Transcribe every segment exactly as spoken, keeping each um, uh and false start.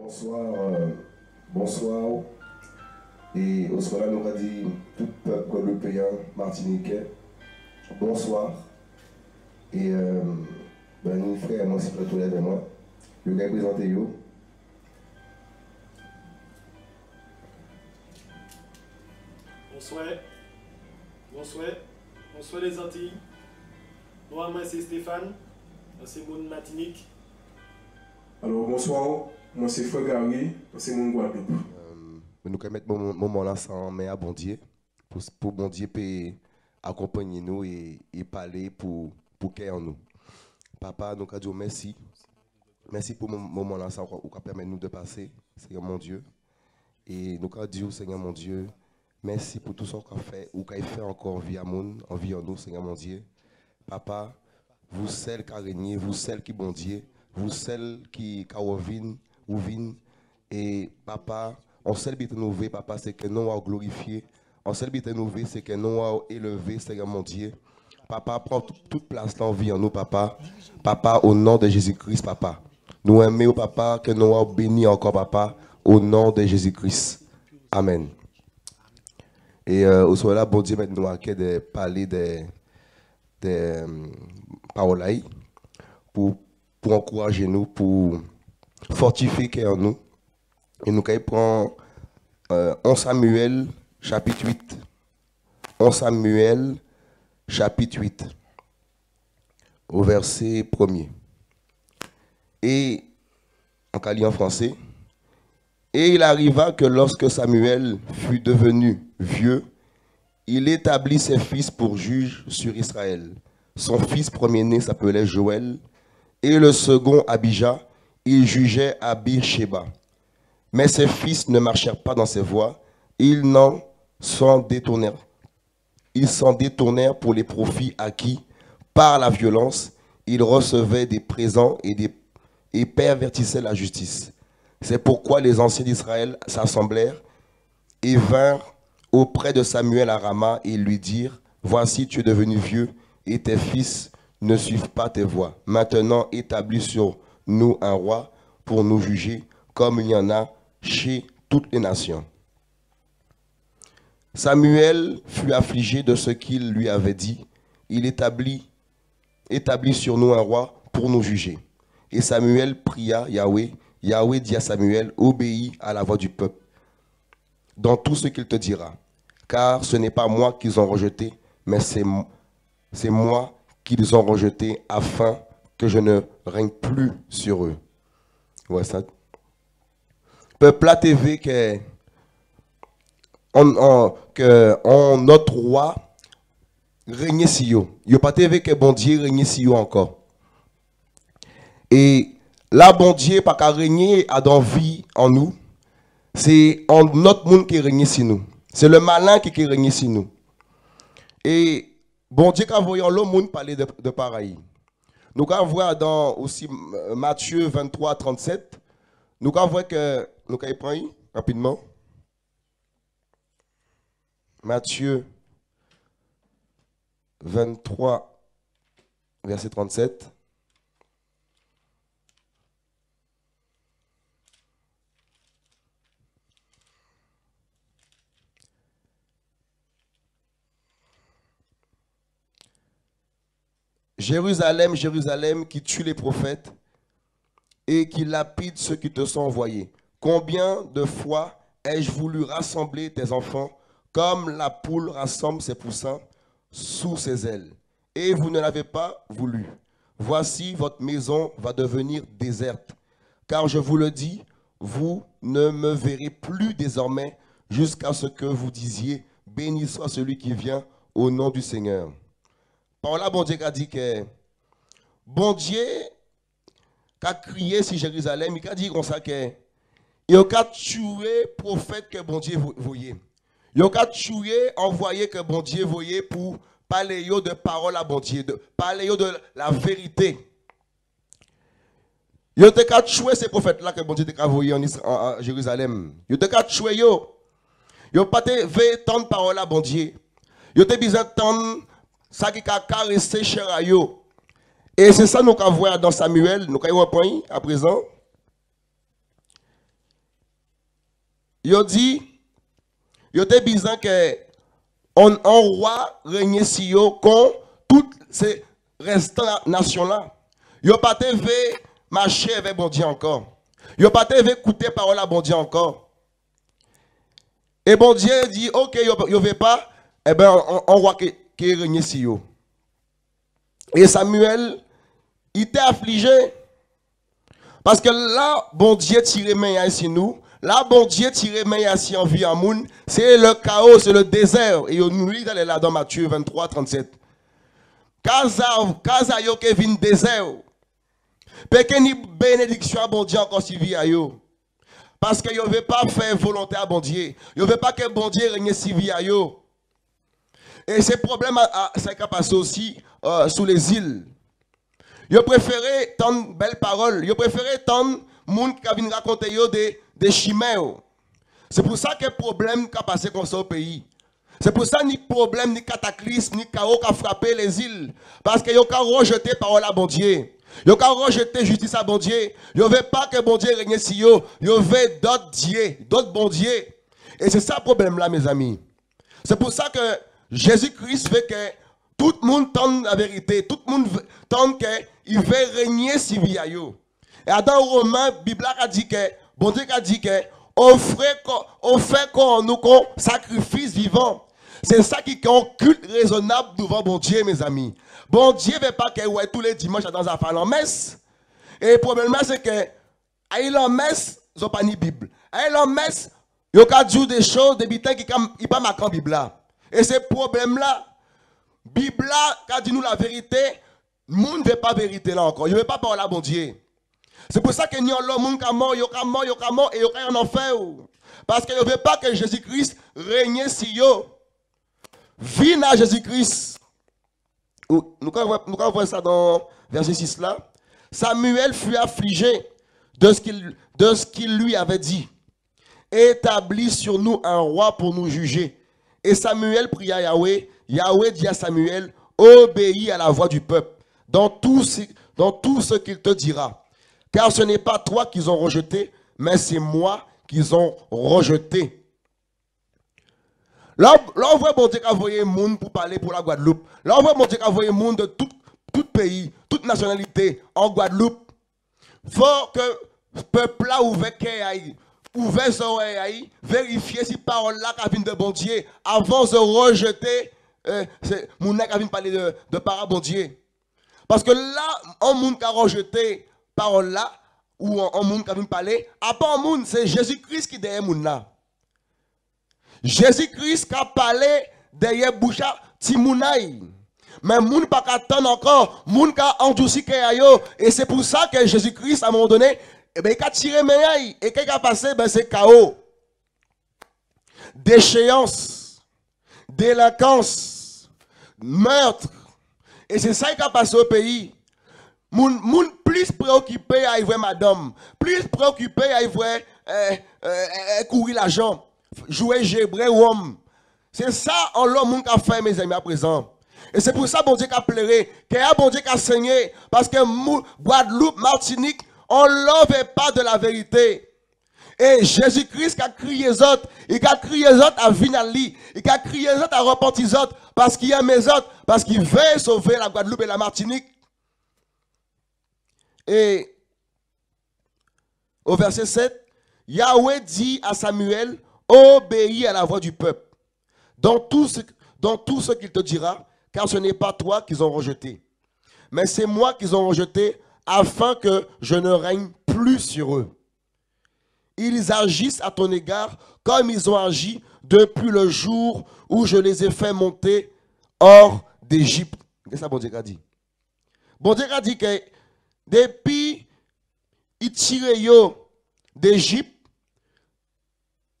Bonswa, euh, bonswa. É oswè-la, nou ka di tout pèp gwadloupéyen, matinitjé, bonswa. É, euh, ben, ni frè mwen, sé frè Tolèd mwen. Yo ka prézanté yo. Bonswè. Bonswè. Bonswè, Lézantiy. Non an mwen sé Stéphane. Mwen sé moun Matinik. Alò, bonswa. Mwen sé frè Gary. Mwen sé moun Gwadloup. Euh, nou ka mèt mo-, moman-lasa an men a Bondyé. Pou, pou Bondyé pé akonpangné nou é, é palé pou, pou kè an nou. Papa, nou ka di'w mèsi. Mèsi pou mo-, moman-lasa ou ka, ou ka pèmèt nou dè pasé, Senyè mon Dyé. É nou ka di'w, Senyè mon Dyé, mèsi pou tou sa ou ka fè, ou kay fè ankò an vi a moun, an vi an nou, Senyè mon Dyé. Papa, vou sèl ka rényé, vou sèl ki Bondyé, vou sèl ki ka rèvin, ou vin. É papa, on sèl biten nou vé, papa, sé kè non a'w glorifyé. On sèl biten nou vé, sé kè non a'w élévé, Senyè mon Dyé. Papa, pran tout, tout plas-la an vi an nou, papa. Papa, o non dè Jézi Kris, papa. Nou enmé'w, papa, kè non a'w béni ankò, papa, o non dè Jézi Kris. Amèn. É, euh, oswè-la, Bondyé mèt nou a kè dè palé dè, dè, euh, pawòl a'y pou, pou ankourajé nou, pou fòtifyé kè an nou. É nou kay pran, euh, en Samuel, chapit uit. En Samuel, chapit uit, o vèsé prèmyé. É, an ka li an fransé. Et il arriva que lorsque Samuel fut devenu vieux, il établit ses fils pour juges sur Israël. Son fils premier-né s'appelait Joël, et le second Abija, il jugeait à Beersheba. Mais ses fils ne marchèrent pas dans ses voies, ils n'en s'en détournèrent, ils s'en détournèrent pour les profits acquis par la violence, ils recevaient des présents et des, et pervertissaient la justice. C'est pourquoi les anciens d'Israël s'assemblèrent et vinrent auprès de Samuel à Rama et lui dirent : « Voici, tu es devenu vieux et tes fils ne suivent pas tes voies. Maintenant, établis sur nous un roi pour nous juger, comme il y en a chez toutes les nations. » Samuel fut affligé de ce qu'il lui avait dit. Il établit, établis sur nous un roi pour nous juger. Et Samuel pria Yahweh. Yahweh dit à Samuel : « Obéis à la voix du peuple dans tout ce qu'il te dira, car ce n'est pas moi qu'ils ont rejeté, mais c'est, c'est moi qu'ils ont rejeté, afin que je ne règne plus sur eux. » Ouais, ça. Pèp-la té vé kè on, on, kè on lòt wa rényé si yo. Yo pa té vé kè Bondyé rényé si yo ankò. É la Bondyé pa ka rényé adan vi an nou, sé on lòt moun ki rényé si nou. Sé lè malen ki, ki rényé si nou. É Bondyé ka voyé on lòt moun palé dè, dè parèy. Nou ka vwè adan osi, euh, Matyé venntwa trannsèt. Nou ka vwè kè, nou ka pran'y rapidman. Matyé venntwa, vèsé trannsèt. Jérusalem, Jérusalem, qui tue les prophètes et qui lapide ceux qui te sont envoyés. Combien de fois ai-je voulu rassembler tes enfants comme la poule rassemble ses poussins sous ses ailes, et vous ne l'avez pas voulu. Voici, votre maison va devenir déserte. Car je vous le dis, vous ne me verrez plus désormais jusqu'à ce que vous disiez : Béni soit celui qui vient au nom du Seigneur. Pawòl a Bondyé ka di kè Bondyé ka kriyé si Jérizalèm, i ka di konsa kè yo ka tjwé pwofèt kè Bondyé vo-, voyé. Yo ka tjwé anvwayé kè Bondyé voyé pou palé yo dè pawòl a Bondyé, dè palé yo dè la vérité. Yo té ka tjwé sé pwofèt-la kè Bondyé té ka voyé an Isra-, an, an Jérizalèm. Yo té ka tjwé yo. Yo pa té vé tann pawòl a Bondyé. Yo té bizwen tann sa ki ka karésé chè a yo. É sé sa nou ka vwè adan Samyèl, nou ka rèpran'y aprézan. yo di, yo té bizwen ke on, on wa rényé si yo kon tout sé rèstan na-, nasyon-la. Yo pa té vé maché avèk Bondyé ankò. Yo pa té vé kouté pawòl a Bondyé ankò. É Bondyé di, oké, yo, yo vé pa, ében, on, on wa ké, ké rényé si yo. É Samyèl, i té aflijé. Paskè la Bondyé tiré men a'y si nou, la Bondyé tiré men a'y si an vi a moun, sé le chaos, sé le désert. É yo nou li talè-la dan Matyé venntwa trannsèt. Kaz a, kaz a yo ké vin dézè. Pé ké ni bénédiksyon a Bondyé ankò si vi a yo. Paskè yo vé pa fè volonté a Bondyé. Yo vé pa ke Bondyé rényé si vi a yo. É sé pwoblèm a, a, sa ka pasé osi, euh, sou lézil. Yo préféré tann bèl pawòl. Yo préféré tann moun ki ka vin rakonté yo dé, dé chimè. Sé pou sa ke pwoblèm ka pasé konsa o péyi. Sé pou sa ni pwoblèm, ni kataklism, ni kawo ka frapé lézil. Paskè yo ka rèjté pawòl a Bondyé. Yo ka rèjté jistis a Bondyé. Yo vé pa ke Bondyé rényé si yo. Yo vé dòt dyé, dòt bondyé. É sé sa pwoblèm-la, mézanmi. Sé pou sa ke Jézi Kris vé ke tout moun tann lavérité, tout moun vé, tann ke i vé rényé si vi a yo. É adan Women, Bib-la ka di ke, Bondyé ka di ke, ofré kò, ofè kò nou kon sakrifis vivan. Sé sa ki, ki on kilt rézonab douvan Bondyé, mézanmi. Bondyé vé pa ke ou ay tou lé dimanch adan zafè lanmès. É pwoblèm-la, sé ke ay lanmès, zò pa ni Bib. Ay lanmès, yo ka di'w dé choz, dé biten ki ka, i pa maké an Bib-la. É sé pwoblèm-la. Bib-la ka di nou lavérité, moun vé pa vérité-la ankò. Yo vé pa pawòl a Bondyé. Sé pou sa ke ni onlo moun ka mò, yo ka mò, yo ka mò, é yo ka ay an anfè. Paskè yo vé pa ke Jézi Kris rényé si yo. Vin a Jézi Kris. Ou, nou ka vwè, nou ka vwè sa dan vèsé sis la. Samuel fut affligé de ce qu'il, de ce qu'il lui avait dit. Établis sur nous un roi pour nous juger. Et Samuel pria Yahweh. Yahweh dit à Samuel, obéis à la voix du peuple dans tout ce, dans tout ce qu'il te dira. Car ce n'est pas toi qu'ils ont rejeté, mais c'est moi qu'ils ont rejeté. Lè, lè ou vwè Bondyé ka voyé moun pou palé pou la Gwadloup, lè ou vwè Bondyé ka voyé moun de tout, tout péyi, tout nasyonalité an Gwadloup, fo ke pèp-la ouvè kè a'y, ouvè zòrèy a'y, vérifyé si pawòl-la ka vin de Bondyé, avan zò rèjté, euh, sé moun-la ka vin palé de, de pawòl a Bondyé. Paskè la, on moun ka rèjté pawòl-la, ou on, on moun ka vin palé, a pa on moun, sé Jézi Kris ki dèyè moun-la. Jézi Kris ka palé dèyè bouch a timoun a'y. Mé moun pa ka tann ankò, moun ka andousi kè a yo. É sé pou sa ke Jézi Kris, a on moman doné, ében, i ka tiré men a'y. É ka i ka pasé, ben, sé kawo. Déchéans, délenkans, mèt. É sé sa i ka pasé o péyi. Moun, moun plis préokipé ay vwè madanm, plis préokipé ay vwè, euh, euh, euh, kouri lajan, jwé jé, bwè wonm. Sé sa onlo moun ka fè, mézanmi, aprézan. É sé pou sa Bondyé ka pléré, kè a Bondyé ka senyé, paskè mou-, Gwadloup, Matinik, onlo vé pa de la vérité. É Jézi Kris ka kriyé zòt, i ka kriyé zòt a vin a li, i ka kriyé zòt a répanti zòt, paskè i enmé zòt, paskè i vé sové la Gwadloup é la Matinik. Et au verset sept, Yahweh dit à Samuel, obéis à la voix du peuple dans tout ce, dans tout ce qu'il te dira, car ce n'est pas toi qu'ils ont rejeté, mais c'est moi qu'ils ont rejeté, afin que je ne règne plus sur eux. Ils agissent à ton égard comme ils ont agi depuis le jour où je les ai fait monter hors d'Égypte. Kisa Bondyé ka di? Bondyé ka di ke dépi i tiré yo d'Égypte,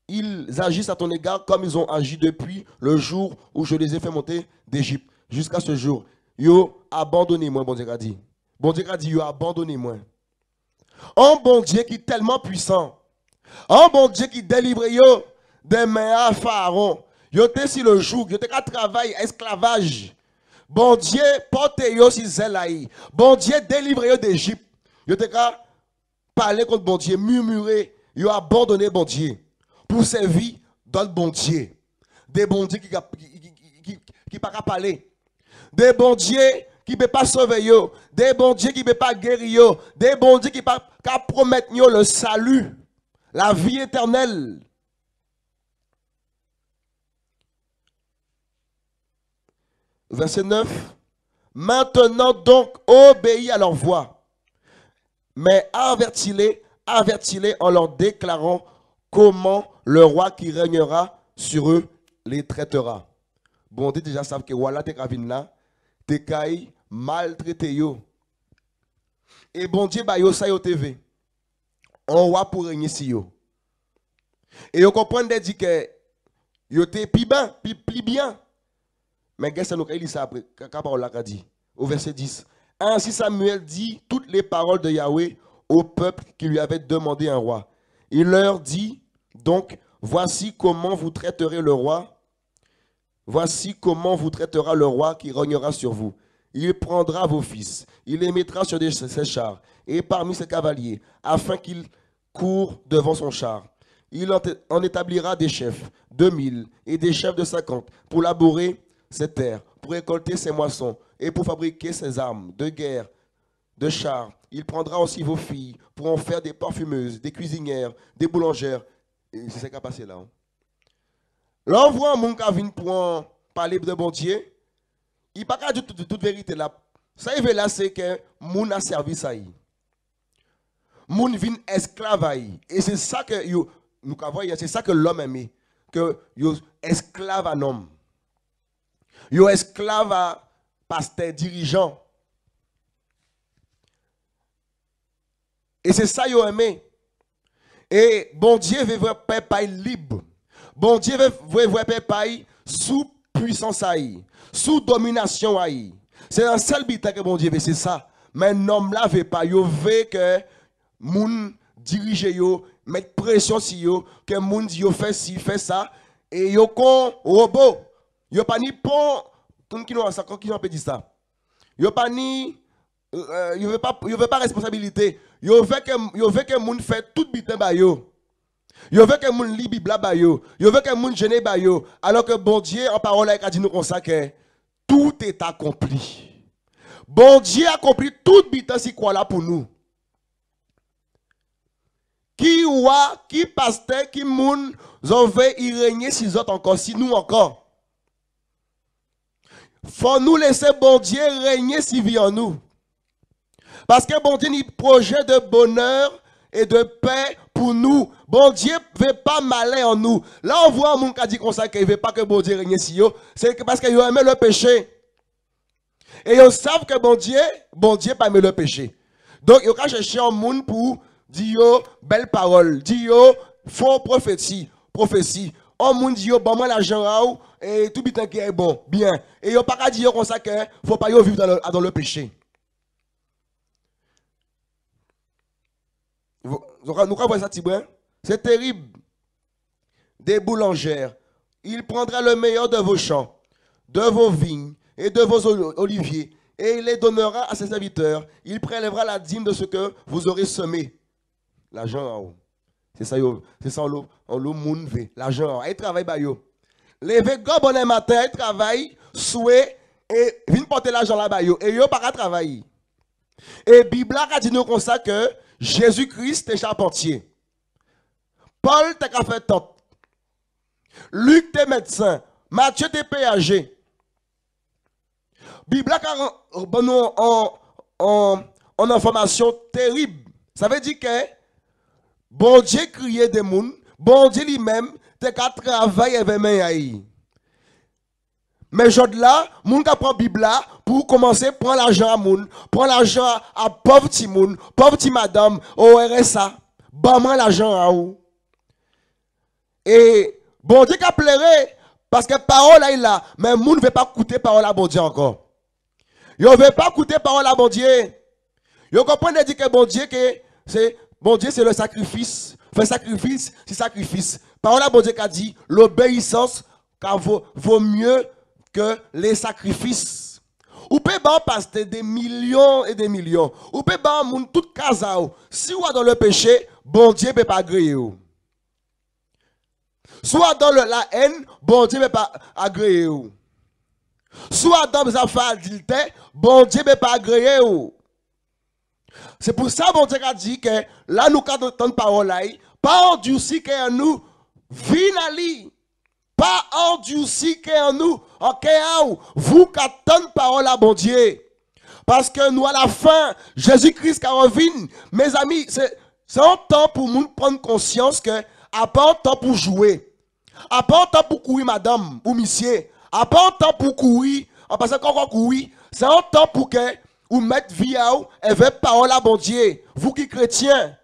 ils agissent à ton égard comme ils ont agi depuis le jour où je les ai fait monter d'Égypte jusqu'à ce jour. Yo abandoné mwen, Bondyé ka di. Bondyé ka di yo abandoné mwen. On Bondyé ki tèlman pwisan. On Bondyé ki délivré yo dè men a Farawon. Yo té si le joug, yo té ka travay esklavaj. Bondyé pòté yo si zèl a'y. Bondyé délivré yo d'Égypte. Yo té ka palé kont Bondyé, mirmiré, yo abandoné Bondyé. pou sèvi dòt bondié. Dé bondié ki, ki, ki, ki, ki, ki pa ka palé. Dé bondié ki pé pa sové yo. Dé bondié ki pé pa géri yo. Dé bondié ki pa ka pwomèt yo le salut, la vie éternelle. Verset neuf. Maintenant donc, obéis à leur voix. Mais avertis-les, avertis-les en leur déclarant comment le roi qui régnera sur eux les traitera. Bondié déja sav ke wa-la té ka vin la, té kay maltrété yo. É Bondié ba yo sa yo té vé. On wa pou régné si yo. É yo konprann dè di ke yo té pi ben, pi, pli bien. Mé gèt sa, nou ka li sa apré, ka, ka pawòl-la ka di. Au verset dix. Ainsi Samuel dit toutes les paroles de Yahweh au peuple qui lui avait demandé un roi. Il leur dit donc, voici comment vous traiterez le roi. Voici comment vous traitera le roi qui régnera sur vous. Il prendra vos fils, il les mettra sur des, ses chars et parmi ses cavaliers, afin qu'ils courent devant son char. Il en, en établira des chefs de mille et des chefs de cinquante pour labourer ses terres, pour récolter ses moissons et pour fabriquer ses armes de guerre, de chars. Il prendra aussi vos filles pour en faire des parfumeuses, des cuisinières, des boulangères. É sé sa ki ka pasé la, en. Lè ou vwè on moun ka vin pou palé dè Bondyé, i pa ka di tout, tout, tout vérité la. Sa i vé la, sé ke moun a sèvis a'y. Moun vin èsklav a'y. É sé sa ke yo, nou ka vwè, sé sa ke lòm enmé. Ke yo èsklav a nonm. Yo èsklav a pastè, dirijan. É sé sa yo enmé. É Bondyé vé vwè pèp a'y lib. Bondyé vé, vé vwè pèp a'y sou pwisans a'y, sou dominasyon a'y. Sé on sèl biten ke Bondyé vé, sé sa. Mé nonm-la vé pa, yo vé ke moun dirijé yo, mèt présyon si yo, ke moun di yo fè si, fè sa, é yo kon wobo. Yo pa ni pon, kon ki nou sa, kon ki nou pé di sa. Yo pa ni, euh, yo vé pa, yo vé pa responsabilité. Yo vé ke, yo vé ke moun fè tout biten ba yo. Yo vé ke moun li Bib-la ba yo. Yo vé ke moun jéné ba yo. Alò ke Bondyé, an pawòl-la, i ka di nou konsa ke tout est accompli. Bondyé akonpli tout biten si kwa-la pou nou. Ki wa, ki pastè, ki moun zò vé i rényé si zòt ankò, si nou ankò? Fò nou lésé Bondyé rényé si vi an nou. Paske Bondyé ni pwojé de bonè é de pè pou nou. Bondyé vé pa malè an nou. Lè ou vwè on moun ka di konsa ke i vé pa ke Bondyé rényé si yo, sé ke paske yo enmé lè péché. É yo sav ke Bondyé, Bondyé pa enmé lè péché. Donk, yo ka chèché on moun pou di yo bèl pawòl, di yo fo pwofési, pwofési. On moun di yo, ban mwen lajan a'w, é tout biten ki bon, byen. É yo pa ka di yo konsa ke fo pa yo viv dan lè, dan lè péché. Vo-, nou ka, nou ka vwè sa tibwen? C'est terrible. Des boulangères. Il prendra le meilleur de vos champs, de vos vignes et de vos oli-, oliviers, et il les donnera à ses serviteurs. Il prélèvera la dîme de ce que vous aurez semé. Lajan a'w. Sé sa yo, sé sa onlo, onlo moun vé. Lajan a'w. Ay travay ba yo. Lévé gran bonnè maten, ay travay, swé, é vin pòté lajan-la ba yo. É yo pa ka travay. É Bib-la ka di nou konsa ke Jézi Kris té chapantyé. Pòl té ka fè tant. Lik té médsen. Matyé té péyajé. Bib-la ka ban nou on, on, on enfòmasyon tèrib. Sa vé di ke Bondyé kriyé dé moun, Bondyé li menm té ka travay avè men a'y. Mé jòdla, moun ka pran Bib-la pou koumansé pran lajan a moun, pran lajan a pòv timoun, pòv ti madanm, o R S A. Ban mwen lajan a'w. É Bondyé ka pléré, paske pawòl-la i la, mé moun vé pa kouté pawòl a Bondyé ankò. Yo vé pa kouté pawòl a Bondyé. Yo konprann di ke Bondyé ke sé, Bondyé sé le sakrifis. Fè sakrifis, sé sakrifis. Pawòl a Bondyé ka di, lobéyisans ka vo, vo myé ke lé sakrifis. Ou pé ba on pastè dé milyon é dé milyon. Ou pé ba on moun tout kaz a'w. Si ou adan le péché, Bondyé pé pa agréyé'w. Si ou adan le, la haine, Bondié pé pa agréyé'w. Si ou adan zafè adiltè, Bondié pé pa agréyé'w. Sé pou sa Bondié ka di ke la nou ka tann pawol-la, pa andisi kè an nou, vin a li. Pa andisi kè an nou, an kè a'w, vou ka tann pawol a Bondié. Paske nou a la fen, Jézi Kris ka revin. Mézanmi, sé, sé an tan pou moun pran konsians ke a pa an tan pou jwé. A pa an tan pou kouri madanm ou misié. A pa an tan pou kouri, an pasan kò kò kouri. Sé an tan pou ke ou met vi a'w èvè pawol a Bondié. Vou ki krétien.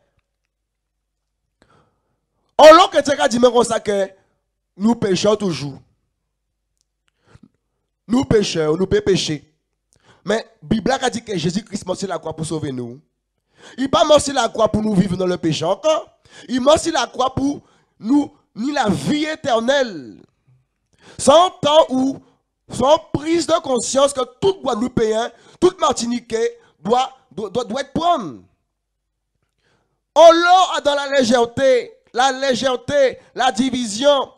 Anlo krétien ka di mwen konsa ke nou péchè toujou. Nou péchè, nou pé péché. Mé Bib-la ka di ke Jézi Kris mò si lakwa pou sové nou. I pa mò si lakwa pou nou viv dan le péché ankò. I mò si lakwa pou nou ni lavi étènel. Sé an tan ou, sé an priz de konsians ke tout Gwadloupéyen, tout Matiniké dwa, dwa, dwa, dwa pran. Anlo adan la léjèrté, la léjèrté, la divizion.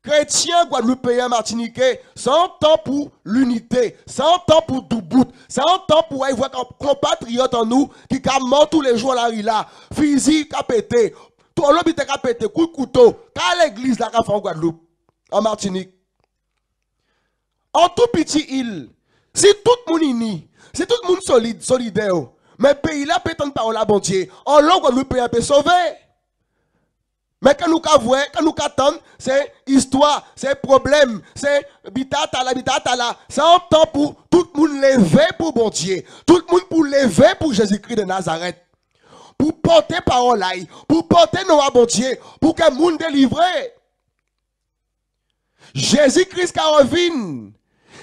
Krétien gwadloupéyen, matiniké, sé an tan pou linité, sé an tan pou doubout, sé an tan pou ay vwè kon, konpatriyot an nou ki ka mò toulé jou an lari-la, fizi ka pété, tolo bitè ka pété, kout kouto, ka légliz-la ka fè an Gwadloup, an Matinik. An tou piti il, si tout moun ini, si tout moun solid, solidè, mé péyi-la pé tann pawol a Bondié, anlo Gwadloupéyen pé sové. Mé kan nou ka vwè, kan nou ka tann, sé istwa, sé pwoblem, sé bita tala, bita tala. Sé an tan pou tout moun lévé pou Bondié, tout moun pou lévé pou Jézi Kri de Nazaret, pou pòté pawol a'y, pou pòté non a Bondié, pou ke moun délivré. Jézi Kris ka revin.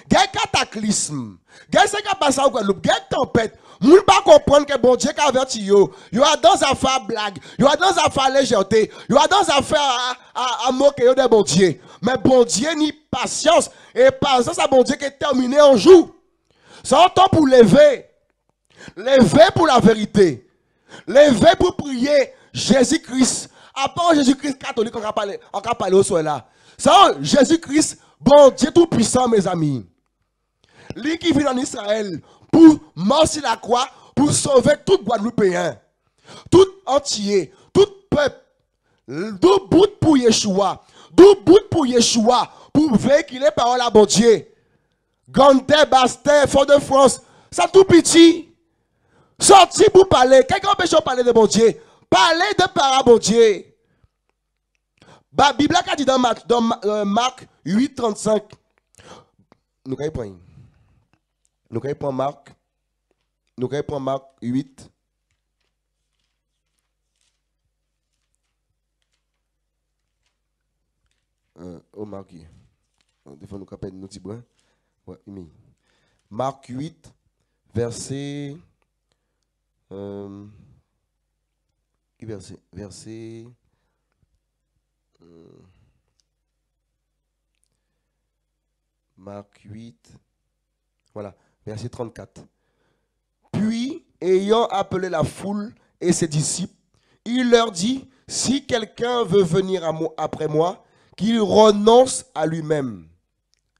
Gen kataklism. Gen sa ka pasé an Gwadloup. Gen tanpet. Moun pa konprann ke Bondié ka avèti yo. Yo adan zafè a blag. Yo adan zafè a léjèrté. Yo adan zafè a, a, a moké yo de Bondié. Mé Bondié ni pasians. É pasians a Bondié ké tèminé an jou. Sé an tan pou lévé. Lévé pou lavérité. Lévé pou priyé Jézi Kris. A pa Jézi Kris katolik an ka palé, an ka palé oswè-la. Sa, Jézi Kris, Bondié Toupwisan, mézanmi. Li ki vin an Izrayel pou mò si lakwa, pou sové tout Gwadloupéyen, tout Antiyé, tout pep. Doubout pou Yeshua. Doubout pou Yeshua. Pou véyikilé pawol a Bondié. Granndè, Bastè, Fodfrans. Sa tou piti. Sòti pou palé. Kisa ki anpéché'w palé de Bondié? Palé de pawol a Bondié. Ba, Bib-la ka di dan Mak, dan Ma, euh, Mak uit trannsenk. Nou kay pran. Nou kay pran Mak. Nou kay pran Mak uit. Euh, oh, Mak, wi. Bon, défwa nou ka ped nou ti bren. Wè, mé Mak uit, vèsé, euh, ki vèsé? Vèsé, euh, Mak uit, voilà, vèsé trannkat. Puis, ayant appelé la foule et ses disciples, il leur dit : « Si quelqu'un veut venir à moi, après moi, qu'il renonce à lui-même. »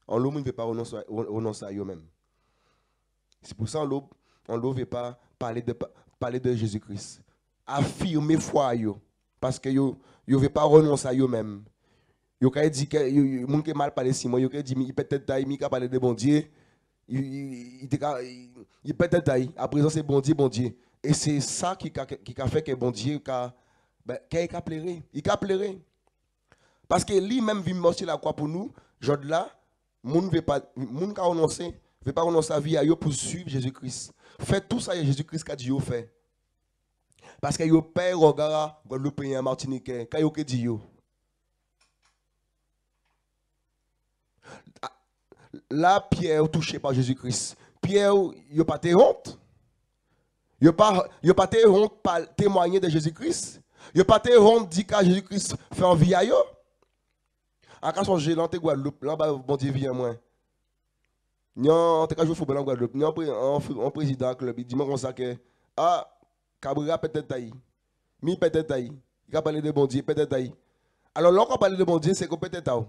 Anlo moun vé pa renonsé, renonsé a yo menm. Sé pou sa anlo, anlo vé pa palé de, palé de Jézi Kris. Afirmé fwa a yo. Paske yo, yo vé pa renonsé a yo menm. Yo kay di ke, yo, yo, moun ki mal palé si mwen, yo kay di, mi, i ped tet a'y, mi ka palé de Bondié. I, i, i té ka, i, i ped tet a'y. Aprézan sé Bondié, Bondié. É sé sa ki ka, ki ka fè ke Bondié ka, ben, kè i ka pléré. I ka pléré. Paske li menm vin mò si lakwa pou nou, jòdla, moun vé pa, moun ka renonsé, vé pa renonsé a vi a yo pou suiv Jézi Kris. Fè tou sa Jézi Kris ka di yo fè. Paske yo pè règa Gwadloupéyen, Matiniké, ka yo ké di yo. La, Piè touché pa Jézi Kris. Piè, yo pa té wont. Yo pa, yo pa té wont pa témwanyé de Jézi Kris. Yo pa té wont di ka Jézi Kris fè an vi a yo. An ka sonjé, lè an té Gwadloup, lè an ba Bondié vi an mwen. Ni an té ka jwé foutbol an Gwadloup. Ni an pré, an, an prézidan kleb, i di mwen konsa ke, a, Cabrera ped tet a'y. Mi ped tet a'y. I ka palé de Bondié, ped tet a'y. Alò, lè ou ka palé dè Bondyé, sé kon pétèt a'w.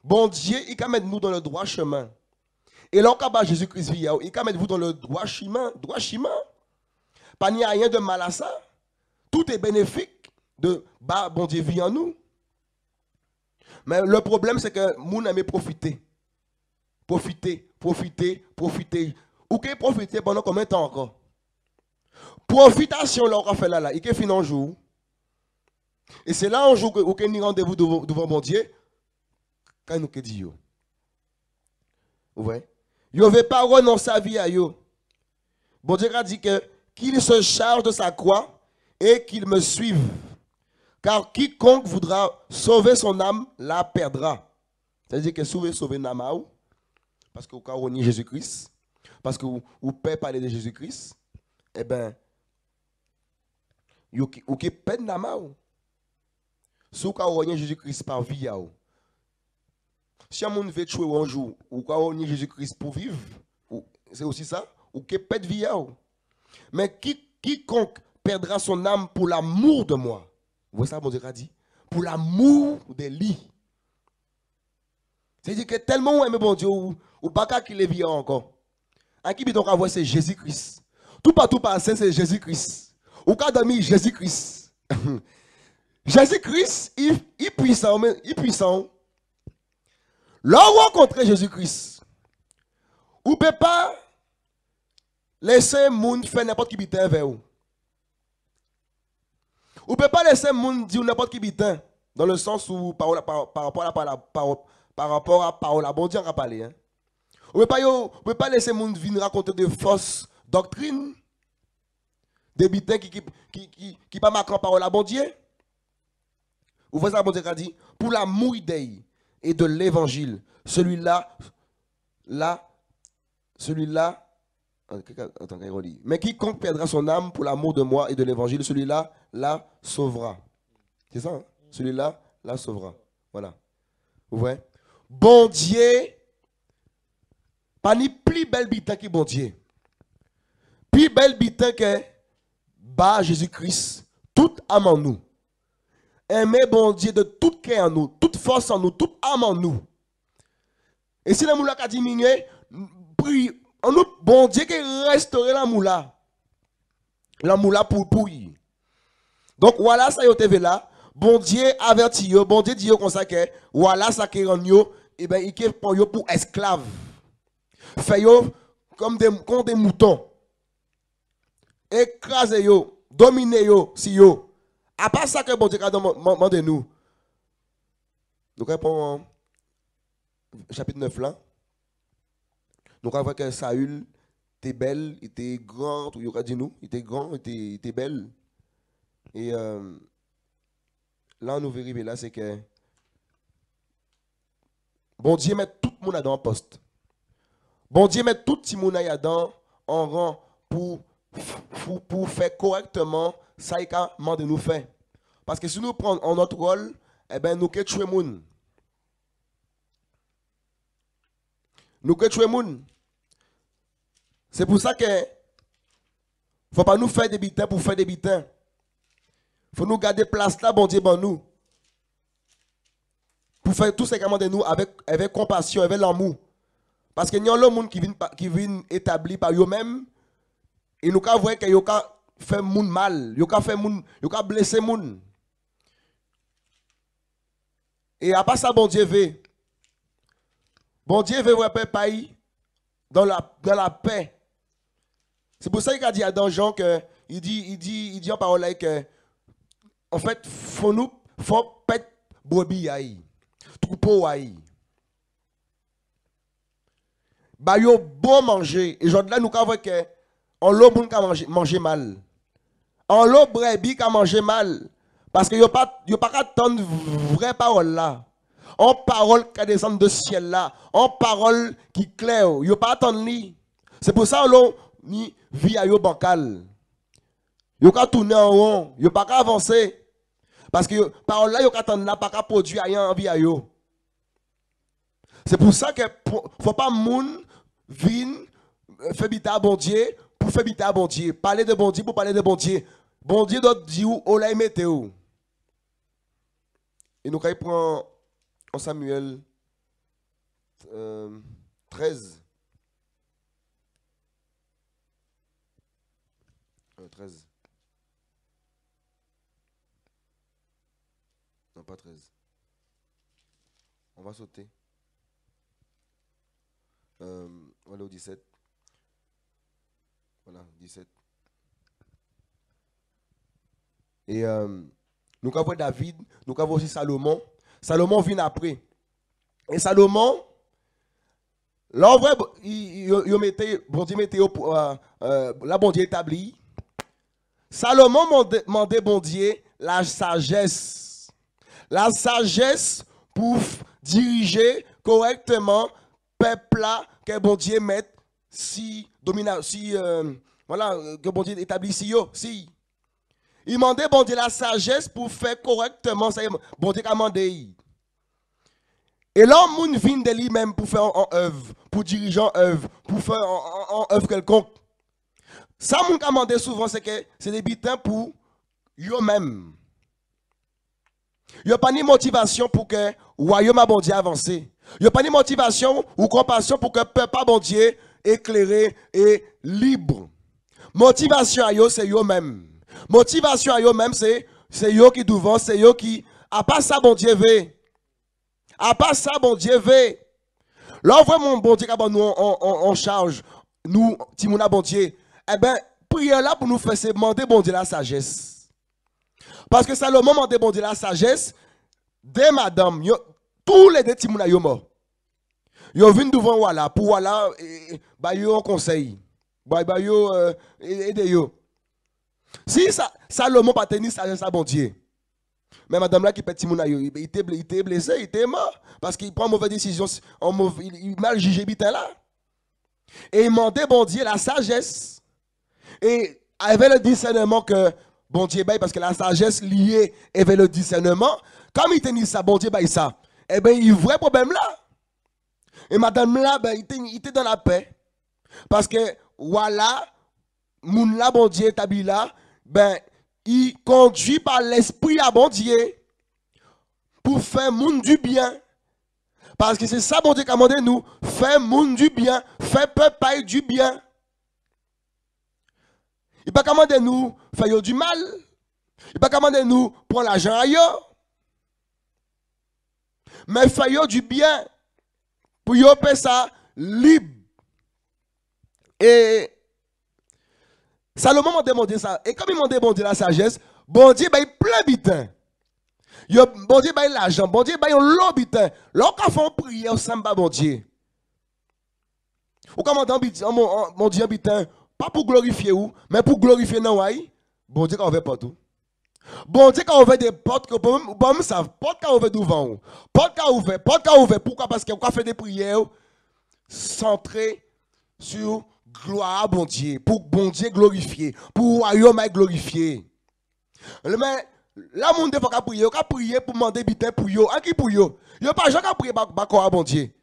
Bondyé, i ka mèt nou dan le droit chemin. É lè ou ka ba Jézi Kris vi a'w, i ka mèt vou dan le droit chemin, droit chemin. Pa ni ayen dè mal a sa. Tout est bénéfique dè ba Bondyé vi an nou. Mé le problème, sé kè moun enmé pwofité. Pwofité, pwofité, pwofité. Ou ké pwofité pandan konbyen tan ankò ? Pwofitasyon-la ou ka fè la la, i ké fin on jou. É sé la on jou kè ou ké ni randévou douvan, douvan Bondyé. Ka nou ké di yo ? Ou vwè ? Yo vé pa renonsé a vi a yo. Bondyé ka di kè, qu'il se charge de sa croix et qu'il me suive. Car quiconque voudra sauver son âme la perdra. Sa vé di kè si ou vé sové nanm a'w, paskè ou ka rényé Jézi Kris, paskè ou, ou pè palé dè Jézi Kris, ében, ou ké, ou ké pèd nanm a'w. Si ou ka rényé Jézi Kris pa vi a'w. Si on moun vé tjwé'w on jou, ou ka rényé Jézi Kris pou viv, ou, sé osi sa, ou ké pèd vi a'w. Mais qui, quiconque perdra son âme pour l'amour de moi. Ou vwè sa Bondyé ka di ? Pour l'amour de lui. Sé di kè tèlman ou enmé Bondyé, ou, ou pa ka kilé vi a'w ankò. An ki biten ou ka vwè sé Jézi Kris. Toupatou ou pasé sé Jézi Kris. Ou ka dòmi Jézi Kris. Jézi Kris, i, i pwisan, mé i pwisan. Lè ou rankontré Jézi Kris, ou pé pa lésé moun fè nenpòt ki biten avè'w. Ou pé pa lésé moun di'w nenpòt ki biten, dans le sens où, pa, pa, pa rapò a la, pa, pa, pa rapò a pawòl a Bondyé an ka palé, en. Ou pé pa yo, ou pé pa lésé moun vin rakonté dè fos doktrin, dè biten ki, ki, ki, ki, ki pa maké an pawòl a Bondyé. Ou vwè sa Bondyé ka di, pour l'amour d'eux et de l'évangile, celui-là, là, celui-là, ah, kè, kè, atann, kè i reli. Mais quiconque perdra son âme pour l'amour de moi et de l'évangile, celui-là la sauvera. Sé sa, en ? Celui-là la sauvera. Voilà. Ou vwè ? Bondyé, pa ni pli bèl biten ki Bondyé. Pli bèl biten kè ba Jézi Kris tout am an nou. Enmé Bondyé dè tout kè an nou, tout fos an nou, tout am an nou. É si lanmou-la ka diminyé, priyé, annou, Bondyé ké rèstoré lanmou-la. Lanmou-la pou, pou li. Donk, wa-lasa yo té vé la, Bondyé avèti yo, Bondyé di yo konsa kè, wa-lasa ké rann yo, ében, i ké pran yo pou èsklav. Fè yo kon dé, kon dé mouton. Ékrazé yo, dominé yo, si yo. A pa sa kè Bondyé ka dan-, man-, man-, mandé nou. Nou ka pran chapit nèf la. Nou ka vwè kè Saül té bèl, i té gran, tou yo ka di nou, i té gran, i té, i té bèl. É, euh, la nou vé rivé la, sé kè Bondyé mèt tout moun adan an pos. Bondyé mèt tout timoun adan an ran pou, pou, pou fè kòrèktèman sa i ka mandé nou fè. Paskè si nou pran an lòt wòl, ében, nou ké tjwé moun. Nou ké tjwé moun. Sé pou sa kè fò pa nou fè dé biten pou fè dé biten. Fò nou gadé plas-la Bondyé ban nou. Pou fè tou sa i ka mandé nou avèk, avèk konpasyon, avèk lanmou. Paskè ni anlo moun ki vin pa, ki vin établi pa yo menm, é nou ka vwè kè yo ka fè moun mal, yo ka fè moun, yo ka blésé moun. É a pa sa Bondyé vé. Bondyé vé vwè pèp a'y dan la, dan lapè. Sé pou sa i ka di adan Jan kè, i di, i di, i di an pawòl-la kè, anfèt, fò nou, fò pèt brebi a'y, twoupo a'y. Ba yo bon manjé. É jòdla nou ka vwè kè anlo moun ka manjé, manjé mal. Anlo brebi ka manjé mal. Paskè yo pa, yo pa ka tann vré pawòl-la. On pawòl ka désann dè syèl-la. On pawòl ki klè. Yo pa tann li. Sé pou sa anlo ni vi a yo bankal. Yo ka tounen an won. Yo pa ka avansé. Paskè yo, pawòl-la yo ka tann la pa ka pwodui ayen an vi a yo. Sé pou sa kè pou, fò pa moun vin, euh, fè biten a Bondyé pou fè biten a Bondyé. Palé dè Bondyé pou palé dè Bondyé. Bondyé dwèt di'w ola i mété'w. É nou kay pran en Samuel, euh, treize. Euh, treize. Non, pas treize. On va sauter. Euh, on va aller au dix-sept. Voilà, dix-sept. É, euh, nou ka vwè David, nou ka vwè osi Salomon. Salomon vin apré. É Salomon, la ou vwè, i, i, yo, yo mété, Bondié mété yo pou, euh, euh, la Bondié établi. Salomon mandé, mandé Bondié lasajès. Lasajès pou f-, dirijé korèkteman pèp-la ke Bondié mèt si domina-, si, euh, vwala, euh, ke Bondié établi si yo, si. I mandé Bondié lasajès pou fè korèkteman sa Bondié ka mandé'y. É lè an moun vin dè li menm pou fè an, an èv, pou dirijé an èv, pou fè an, an, an èv kèlkonk, sa moun ka mandé souvan, sé ke sé dé biten pou yo menm. Yo pa ni motivasyon pou ke wayòm a Bondié avansé. Yo pa ni motivasyon ou konpasyon pou ke pèp a Bondié ékléré é lib. Motivasyon a yo, sé yo menm. Motivasyon a yo menm, sé, sé yo ki douvan, sé yo ki, a pa sa Bondié vé. A pa sa Bondié vé. Lè ou vwè moun Bondié ka ban nou an, an, an, an chaj, nou, timoun a Bondié, ében, priyè-la pou nou fè, sé mandé Bondié lasajès. Paske Salomon mandé Bondié lasajès, dé madanm, yo, toulédé timoun a yo mò. Yo vin douvan wa-la, pou wa-la, é, é, ba yo an konsèy. Ba, ba yo, euh, é-, édé yo. Si Sa-, Salomon pa té ni sajès a Bondié, mé madanm-la ki pèd timoun a yo, i, i té blé-, i té blésé, i té mò. Paske i pran mové désizyon, an mov-, i, i mal jijé biten-la. É i mandé Bondié lasajès. É avè le discernement ke Bondié ba'y, paske lasajès lié avè le discernement, kòm i té ni sa, Bondié ba'y sa, ében, i vwè pwoblèm-la. É madanm-la, ben, i té, i té dan lapè. Paske, vwala, moun-la Bondié établi la, ben, i kondui pa Lèspri a Bondié pou fè moun di byen. Paske sé sa Bondié ka mandé nou, fè moun di byen, fè pèp a'y di byen. I pa ka mandé nou fè yo di mal. I pa ka mandé nou pran lajan a yo. Mé fè yo di byen pou yo pé sa lib. É Salomon mandé Bondié sa. É kòm i mandé Bondié lasajès, Bondié ba'y plen biten. Yo, Bondié ba'y lajan, Bondié ba'y on lo biten. Lè ou ka fè on priyè, ou sanm ba Bondié. Ou ka mandé an bit-, an mo-, an, Bondié an biten, pa pou glorifié ou, mé pou glorifié non a'y, Bondié ka ouvè pòt ou. Bondié ka ouvè dé pòt ke ou pa menm, ou pa menm sav, pòt ka ouvè douvan ou. Pòt ka ouvè, pòt ka ouvè. Poukwa ? Paske ou ka fè dé priyè santré si glwa a Bondié, pou Bondié glorifié, pou wayòm a'y glorifié. Mé, la moun défwa ka priyé, yo ka priyé pou mandé biten pou yo. Anki pou yo. Yo pa jan ka priyé ba, ba kò a Bondié.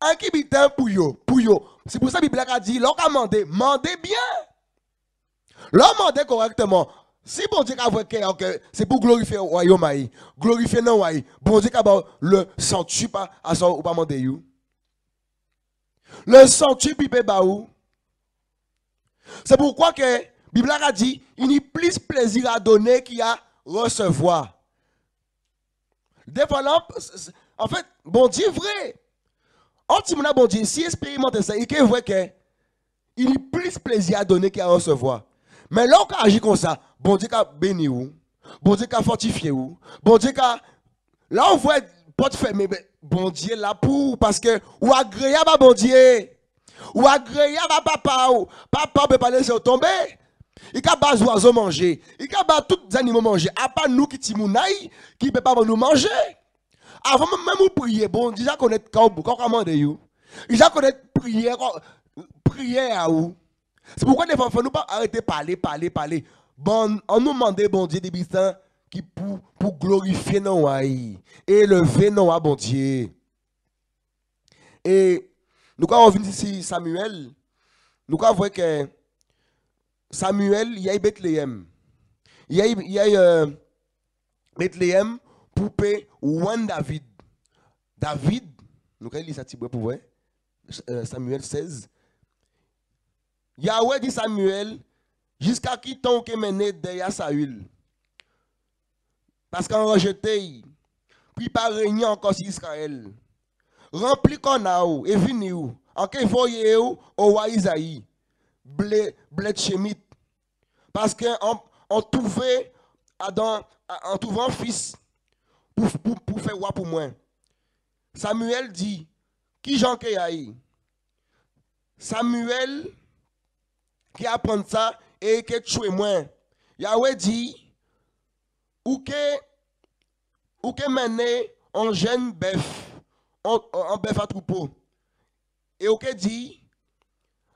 Anki biten pou yo, pou yo. Sé pou sa Bib-la ka di, lè ou ka mandé, mandé byen. Lè ou mandé korèkteman, si Bondié ka vwè kè a'w, ke sé pou glorifié wayòm a'y, glorifié non a'y, Bondié ka ba'w le centuple a sa ou pa mandé yo. Le centuple i pé ba'w. Sé poukwa ke Bib-la ka di, il y a plus plaisir à donner qu'à recevoir. Défwa la, s-, s-, anfèt, Bondié vré. An timoun a Bondié, si espérimanté sa, i ké vwè ke il y a plus plaisir à donner qu'à recevoir. Mé lè ou ka aji konsa, Bondié ka béni'w. Bondié ka fòtifié'w. Bondié ka, lè ou vwè pòt fèmé, ben, Bondié la pou'w, paske ou agréyab a Bondié. Ou agréyab a papa'w. Papa'w pé pa lésé'w tonbé. I ka ba zwazo manjé. I ka ba tout zannimo manjé. A pa nou ki timoun a'y, ki pé pa ban nou manjé. Avan menm, menm ou priyé, Bondié ja konnèt ka ou, ka ou ka mandé yo. I ja konnèt priyè, ka, priyè a'w. Sé poukwa défwa, fò nou pa arété palé, palé, palé. Bon, annou mandé Bondié dé biten ki pou, pou glorifié non a'y, élévé non a Bondié. É nou ka rèvin si Samuel, nou ka vwè ke Samuel, i ay Bethléem. I ay, i ay, euh, Bethléem pou pé wann David. David, nou kay li sa tibwen pou vwè, euh, Samuel sèz. Yahweh di Samuel, jiska ki tan ou ké mennen dèy a Saül? Paske an rejété'y, pou i pa rényé ankò si Israël. Ranpli kòn a'w é vini'w, an ké voyé'w owa Isaï, Blé-, Blétchémit. Paske an, an touvé adan, an touvé an fis pou, pou, pou fè wa pou mwen. Samuel di, kijan an ké ay? Samuel ké aprann sa é i ké tjwé mwen. Yahweh di, ou ké, ou ké mennen an jenn bèf, an, an, an bèf a twoupo. É ou ké di,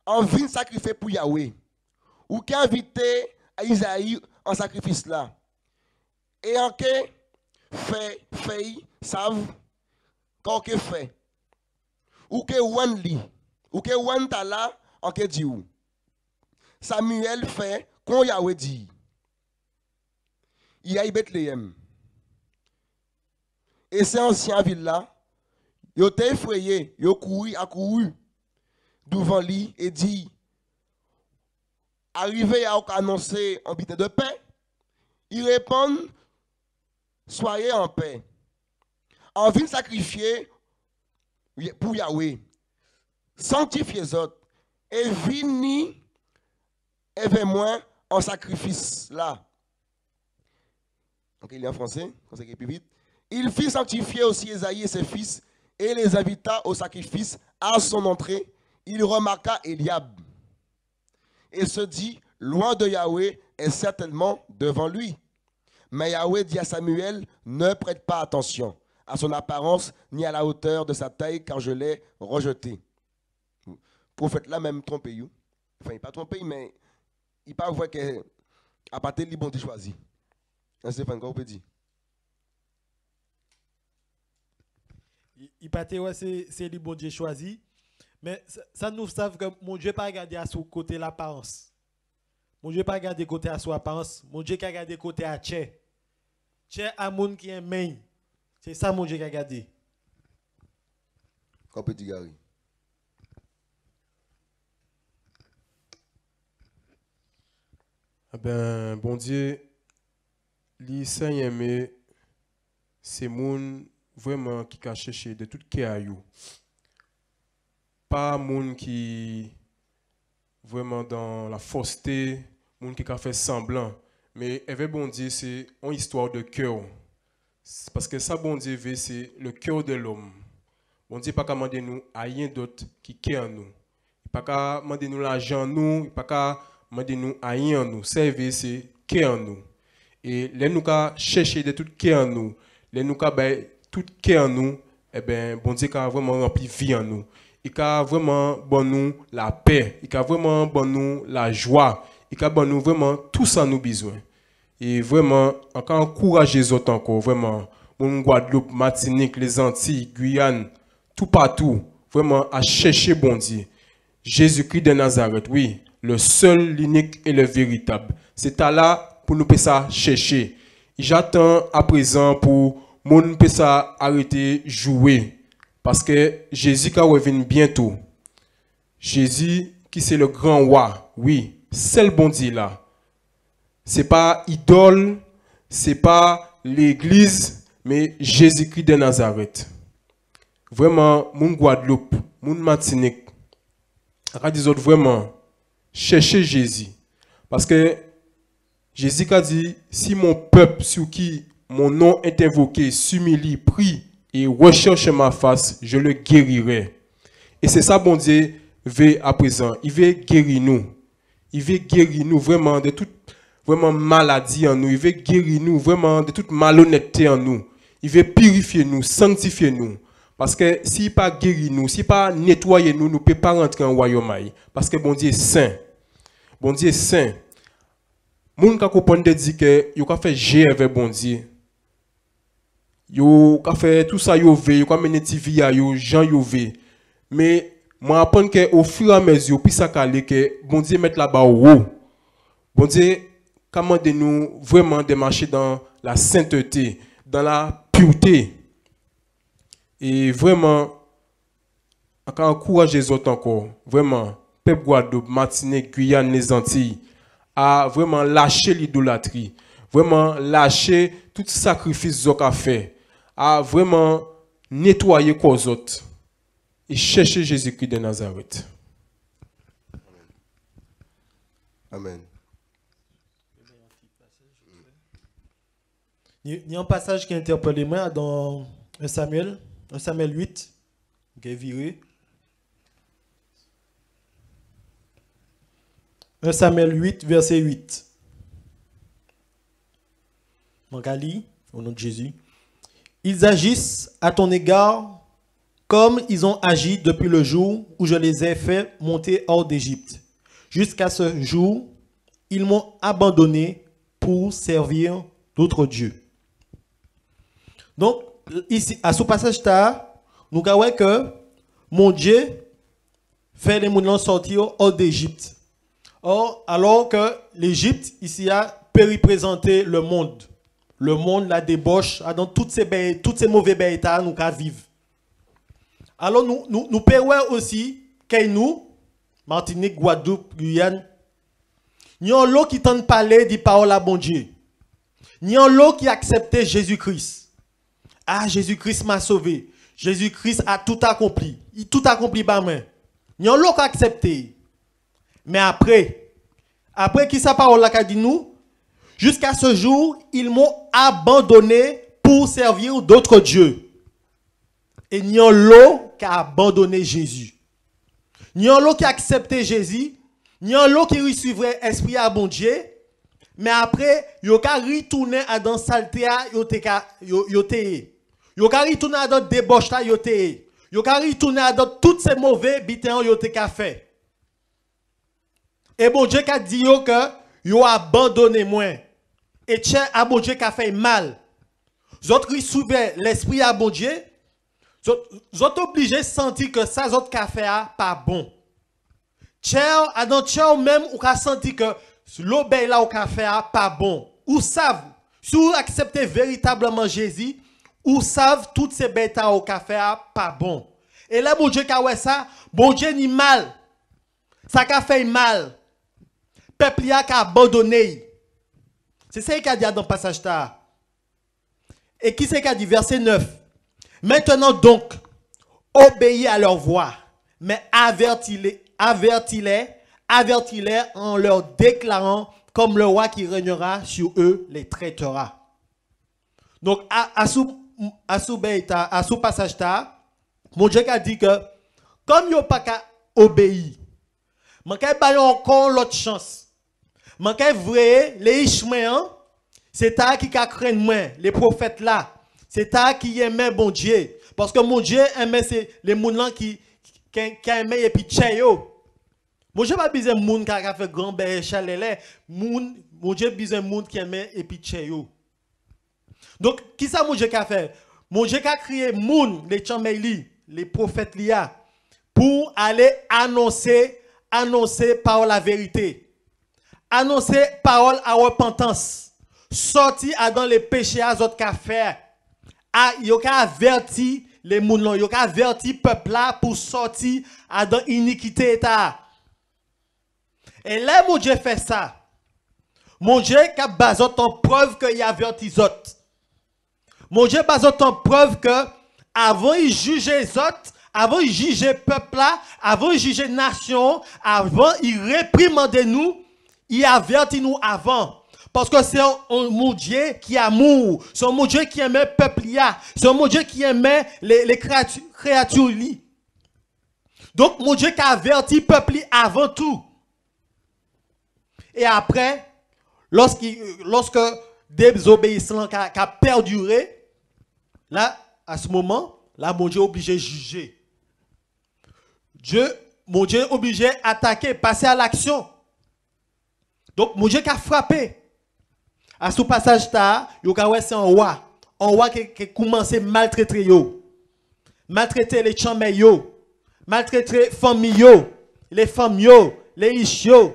an vin sakrifyé pou Yahweh. Ou ké envité Isaï an sakrifis-la. É an ké fè, fè'y sav ka ou ké fè. Ou ké wann li. Ou ké wann tala an ké di'w. Samuel fè kon Yahweh di'y. I ay Bethléem. É sé ansien a vil-la, yo té éfréyé, yo kouri, akouri douvan li é di, arivé a ou ka anonsé an biten dè pè? I réponn, soyez en paix. An vin sakrifyé pou Yahweh. Sanktifyé zòt é vini èvè mwen an sakrifis-la. An ké li an fransé, kon sa ki pli vit. Il fit sanctifier aussi Isaï et ses fils et les invita au sacrifice à son entrée. Il remarqua Éliab et se dit, l'oint de Yahweh est certainement devant lui. Mais Yahweh dit à Samuel, ne prête pas attention à son apparence ni à la hauteur de sa taille, car je l'ai rejeté. Pwofèt-la menm twonpé'y. Anfen, i pa twonpé'y, mé i pa vwè ke a pa té li Bondyé chwazi. Stéphane, ka ou pé di? I, i pa té wè sé, sé li Bondyé chwazi. Mé sa, sa nou sav ke Bondyé pa gadé asou koté laparans. Bondyé pa gadé koté asou aparans. Bondyé ka gadé koté a tjè. Tjè a moun ki enmen'y. Sé sa Bondyé ka gadé. Ka ou pé di, Gary? Ében, Bondyé, li sa i enmé sé moun vréman ki ka chèché dè tout kè a yo. Pa moun ki vréman dan la fosté, moun ki ka fè sanblan. Mé èvè Bondyé, sé on istwa dè kè. Paskè sa Bondyé vé, sé le cœur de l'homme. Bondyé pa ka mandé nou ayen dòt ki kè an nou. I pa ka mandé nou lajan an nou, i pa ka mandé nou ayen an nou. Sa i vé, sé kè an nou. É lè nou ka chèché dè tout kè an nou, lè nou ka bay tout kè an nou, ében, Bondyé ka vréman ranpli vi an nou. I ka vréman ban nou lapè, i ka vréman ban nou lajwa, i ka ban nou vréman tou sa nou bizwen. É vréman, an ka ankourajé zòt ankò, vréman, moun Gwadloup, Matinik, Lézantiy, Giyàn, toupatou, vréman, a chèché Bondyé. Jézikri dè Nazarèt, wi, le seul, l'unique et le véritable. Sé tala pou nou pé sa chèché. I ja tan aprézan pou moun pé sa arété jwé. Paskè Jézi ka rèvin byento. Jézi ki sé le gran wa, wi, sèl Bondyé-la. Sé pa idòl, sé pa légliz, mé Jézikri dè Nazarèt. Vréman, moun Gwadloup, moun Matinik, an ka di zòt vréman, chèché Jézi. Paskè Jézi ka di, si mon peuple sur qui mon nom est invoqué s'humilie, prie et recherche ma face, je le guérirai. É sé sa Bondyé vé aprézan, i vé géri nou. I vé géri nou vréman dè tout, vréman, maladi an nou. I vé géri nou vréman dè tout malonètté an nou. I vé pirifyé nou, sanktifyé nou. Paskè si i pa géri nou, si i pa nétwayé nou, nou pé pa rantré an wayòm a-y. Paskè Bondyé sen. Bondyé sen. Moun ka konprann dè di kè yo ka fè jé avè Bondyé. Yo ka fè tou sa yo vé, yo ka mennen ti vi a yo jan yo vé. Mé mwen aprann kè ofiramézi plis sa ka alé, kè Bondyé mèt la ba wo. Bondyé ka mandé nou vréman dè maché dan la sentété, dan la piwté. É vréman, an ka ankourajé zot ankò, vréman, pep Gwadloup, Matinik, Giyàn, Lézantiy, a vréman laché lidolatri, vréman laché tout sakrifis zot ka fè, a vréman nétwayé kò zot é chèché Jézikri dè Nazaret. Amen. Ni, ni an pasaj ki entèpélé mwen dan un Samuel, un Samuel huit, OK, viré. Un Samuel huit, verset huit. Mwen ka li, au nom de Jésus. Ils agissent à ton égard comme ils ont agi depuis le jour où je les ai fait monter hors d'Égypte. Jusqu'à ce jour, ils m'ont abandonné pour servir d'autres dieux. Donk, isi, asou pasaj-tala, nou ka wè ke Bondié fè lé moun-lan sòti hors d'Égypte. Or, alors que l'Égypte, isi-a, pé réprézanté le monde. Le monde, la débauche, adan tout sé bèl, tout sé mové bèl éta nou ka viv. Alò, nou, nou, nou pé wè osi, kay nou, Matinik, Gwadloup, Giyàn, ni anlo ki tann palé di pawòl a Bondié. Ni anlo ki aksèpté Jézi Kri. Ah, Jésus-Christ m'a sauvé. Jésus-Christ a tout accompli. Il tout accompli ba mwen. Ni anlo ka aksèpté. Mé apré, apré kisa pawòl-la ka di nou? Jusqu'à ce jour, ils m'ont abandonné pour servir d'autres dieux. É ni anlo ka abandoné Jézi. Ni anlo ki aksèpté Jézi, ni anlo ki risivwè Lèspri a Bondié, mé apré, yo ka ritounen adan salté-a yo té ka, yo, yo té yé. Yo ka ritounen adan débòch-la yo té yé. Yo ka ritounen adan tout sé mové biten yo té ka fè. É Bondié ka di yo ke yo abandoné mwen. É tjè a Bondié ka fè'y mal. Zot risivwè Lèspri a Bondié, zot, zot oblijé santi ke sa zot ka fè a pa bon. Tjè'w, adan tjè'w menm, ou ka santi ke lobèy-la ou ka fè a pa bon. Ou sav, si ou aksèpté véritableman Jézi, ou sav tout sé biten-tala ou ka fè a pa bon. É lè Bondié ka wè sa, Bondié ni mal. Sa ka fè'y mal. Pèp li a ka abandoné'y. Sé sa i ka di adan pasaj-tala. É kisa i ka di, verset neuf? Maintenant donc, obéis à leur voix, mais avertis-les, avertis-les, avertis-les en leur déclarant, comme le roi qui régnera sur eux les traitera. Donk, a, asou, asou bèy-tala, asou pasaj-tala, Bondié ka di ke, kòm yo pa ka obéi, mwen kay ba yo ankò an lot chans. Mwen kay vréyé lé ich mwen an, sé ta ki ka krenn mwen, lé pwofet-la, sé ta ki enmen Bondié. Paske Bondié enmen sé lé moun-lan ki, ki, ki enmen épi tjè yo. Bondié pa bizwen moun ka, ka fè gran bèy chalèlè. Moun, Bondié bizwen moun ki enmen épi tjè yo. Donk, kisa Bondié ka fè? Bondié ka kriyé moun, lé tjanmèy li, lé pwofet li a, pou alé anonsé, anonsé pawol lavérité. Anonsé pawol a répantans. Sòti adan lé péché a zot ka fè. A, yo ka avèti lé moun-lan, yo ka avèti pèp-la pou sòti adan inikité-tala. É lè Bondié fè sa, Bondié ka ba zot an prèv ke i avèti zot. Bondié ba zot an prèv ke avan i jijé zot, avan i jijé pèp-la, avan i jijé nasion-an, avan i réprimandé nou, i avèti nou avan. Paske sé an, an Bondié ki amou, sé an Bondié ki enmen pèp li a, sé an Bondié ki enmen lé, lé kréati, kréati li. Donk, Bondié ka avèti pèp li avan tou. É apré, lòski, lòske dézobéisans-lan ka, ka pèdiré, la, a sé moman-la, Bondié oblijé jijé. Dié, Bondié oblijé ataké, pasé a laksion. Donk, Bondié ka frapé. Asou pasaj-tala, yo ka wè sé an wa. An wa ki, ki koumansé maltrété yo. Maltrété lé tjanmèy yo. Maltrété fanmi yo. Lé fanm yo. Lé ich yo.